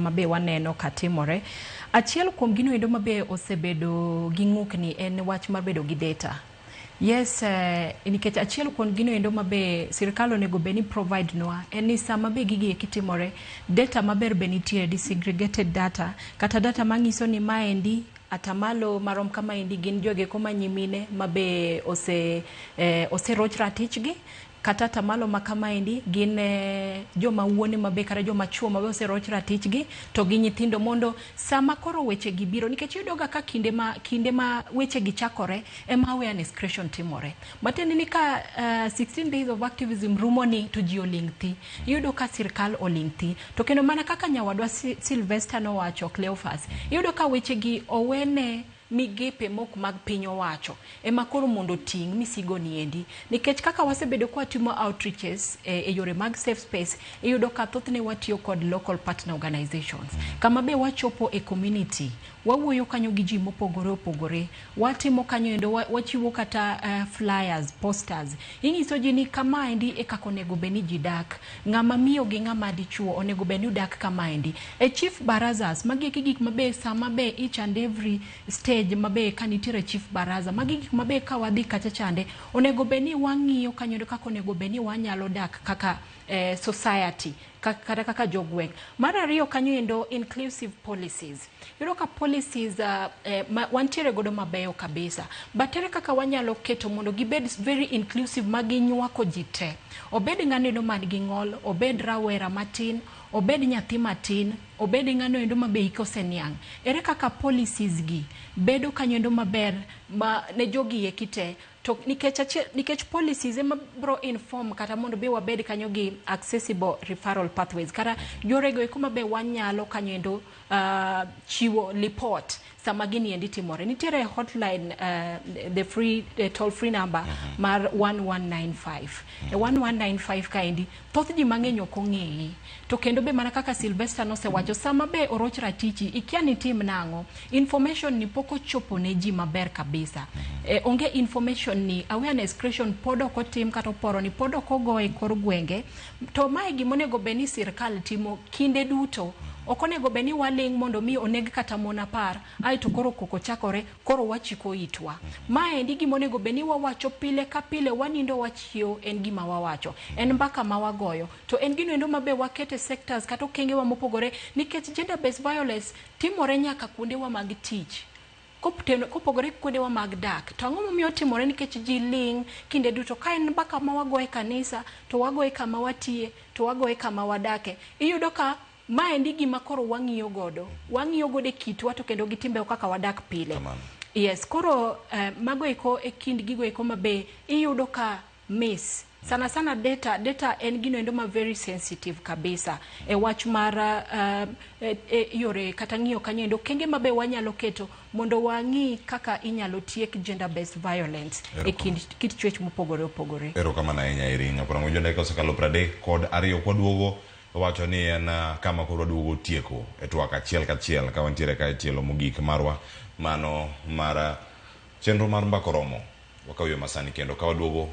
ma be waneno ka timore. Achiel kuom gino endo ma be osebedo gi ng'ukni en wach mar bedo gi data. Yes, nikech achiel kuom gino endo ma be sirkal onego bed ni provide nwa en ni sama be gigi eki timore, data maber be nitie, disaggregated data, kata data manyiso ni maendi atamalo marom kamaendi gin jogo ma nyimine ma be oseroch ratichgi, kata atamalo ma kamaendi gin joma wuone mabe kata joma chuo mabe oseroch ratichgi to gi nyithindo, mondo sama koro weche gi biro, nikech iyudo ga ka kinde ma weche gi chakore ema awareness creation timore, matiende ni ka 16 days of activism rumo ni to ji oling' thi, iyudo ka sirkal oling' thi. To kendo mana kaka nyawadwa Sylvester nowacho, Cleophas, iyudo ka weche gi owene migepe mok mag piny owacho ema koro mondo oting' misigo ni endi, nikech kaka wasebedo ka watimo outreaches e yore mag safe space, iyudo ka thothne watiyo kod local partner organizations, kama be wachopo e community, wawuoyo kanyo gi ji mopogore opogore, watimo kanyo endo, wachiwo kata flyers, posters, inyiso ji ni kamaendi e kaka onego bed ni ji dak, ng'ama miyo gi ng'ama dichuo onego bed ni udak kamaendi e chief barazas. Magi eki gik mabe sama be each and every stage mabe ka nitiere chief baraza, magi gik mabe ka wadhi kacha chande onego bed ni wang'iyo kanyo kaka onego bed ni wanyalo dak kaka society kata kaka jogweng'. Mar ariyo kanyo endo, inclusive policies. Iyudo ka policies wantiere godo mabeyo kabisa, but ere kaka wanyalo keto mondo gibed very inclusive ma ginywako ji te, obed ng'ano endo man gi ng'ol, obed rawera matin, obed nyathi matin, obed ng'ano endo ma be hike oseniang'? Ere kaka policies gi bedo kanyo endo maber ma ne jogi eki te? To nikech achiel, nikech policies ema bro inform kata mondo be wabed kanyo gi accessible referral pathways, kata yorego eko mabe wanyalo kanyo endo chiwo report sama gini endi timore. Nitiere hotline, the free toll free number mar 1195. E 1195 kaendi thoth ji mang'eny ok ong'eye. To kendo be mana kaka Sylvester nosewacho, sama be oroch ratichi ikia ni tim nang'o, information ni pok ochopo ne ji maber kabisa. Onge information ni, awareness creation pod ok otim, kata oporo ni pod ok ogo e kor gwenge. To mae gima onego bed ni sirkal timo kinde duto. Ok onego bed ni waling' mondo mi oneg kata mon 10 aeto koro koko chakore, koro wachiko itwa. Maendi gima onego bed ni wawacho pile ka pile, wanindo wachiewo, en gima wawacho, en mbaka ma wagoyo, to en gino endo mabe wakete sectors kata okengewa mopogore, nikech gender based violence timore nyaka kuondewa mag tich kopogore gi kuondewa mag dak. To ang'o momiyo otimore? Nikech ji ling' kinde duto. Ka en mbaka ma wagoyo e kanisa, to wagoye kama watiye, to wagoye kama wadake. Iyudo ka maendi gima koro wang'iyo godo, wang'iyo godo e kitwa to kendo gi timbewa kaka wadak pile. Kamano. Yes, koro mago eko e kind gigo eko mabe iyudo ka miss sana sana data. Data en gino endo ma very sensitive kabisa e wach mar yore kata ng'iyo kanyo endo okenge mabe wanyalo keto mondo wang'i kaka inyalo tiek gender based violence e kind kit chwech mopogore opogore. Erokamano ahinya, Irina. Koro dakika osekalo 32. Kwaduogo wacho ni en kama koro waduogo tieko e twak achiel kachiel ka wantiere ka e tielo mogik marwa mano mar chenro mar Mbaka Oromo. Wakaw yo masani kendo ka waduogo.